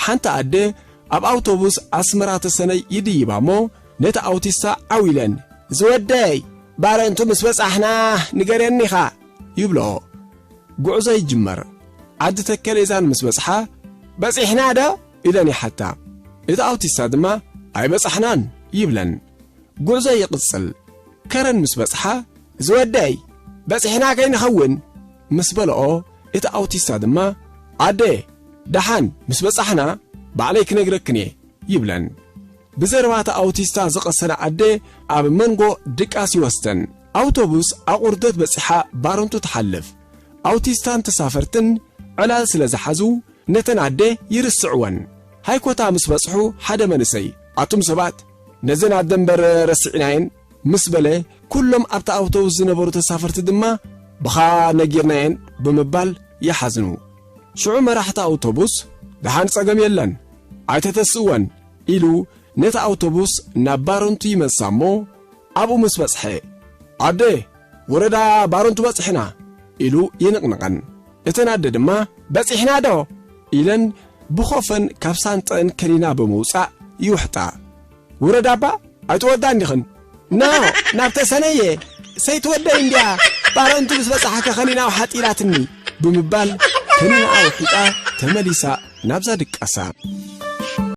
ሓንቲ ኣደ ኣብ ኣውቶቡስ ኣስመራ ተሰነይ ይድይባ እሞ፣ ነቲ ኣውቲስታ ዓው ኢለን፣ "ዝወደይ፣ ባረንቱ ምስ በጻሕና ንገረኒኻ" ይብልኦ። ጉዕዞ ይጅመር። ዓዲ ተከሌዛን ምስ በጽሓ፣ "በጺሕና ዶ?" ኢለን ይሓታ። እቲ ኣውቲስታ ድማ፣ "ኣይበጻሕናን" ይብለን። ጉዕዞ ይቕጽል። ከረን ምስ በጽሓ፣ "ዝወደይ፣ በጺሕና ከይንኸውን?" ምስ በልኦ፣ እቲ ኣውቲስታ ድማ፣ "ኣደ፣ ደሓን ምስ በጻሕና ባዕለይ ክነግረክን እየ" ይብለን። ብዘረባ እታ ኣውቲስታ ዝቐሰና ኣደ ኣብ መንጎ ድቃስ ይወስደን። ኣውቶቡስ ኣቑርደት በጺሓ ባረንቱ ትሓልፍ። ኣውቲስታን ተሳፈርትን ዕላል ስለ ዝሓዙ ነተን ኣደ ይርስዕወን። ሃይኮታ ምስ በጽሑ ሓደ መንእሰይ፣ "ኣቱም ሰባት፣ ነዘን ኣደ እምበር ረሲዕናየን" ምስ በለ፣ ኩሎም ኣብታ ኣውቶቡስ ዝነበሩ ተሳፈርቲ ድማ "ብኻ ነጊርናየን" ብምባል ይሓዝኑ። ሽዑ መራሕቲ ኣውቶቡስ፣ "ደሓን ጸገም የለን፣ ኣይተተስእወን" ኢሉ ነቲ ኣውቶቡስ ናብ ባረንቱ ይመልሳ እሞ፣ ኣብኡ ምስ በጽሐ፣ "ኣደ፣ ወረዳ ባረንቱ በጺሕና" ኢሉ ይንቕንቐን። እተን ኣደ ድማ፣ "በጺሕና ዶ?" ኢለን ብኾፈን ካብ ሳንጠን ከኒና ብምውጻእ ይውሕጣ። "ውረዳ እባ፣ ኣይትወዳን ዲኽን?" "ኖ፣ ናብ ተሰነየ፣ ሰይትወደይ እንድያ፣ ባረንቱ ምስ በጻሕከ ከኒና ውሓጥ ኢላትኒ" ብምባል ከኒናኣ ውሒጣ ተመሊሳ ናብዛ ድቃሳ።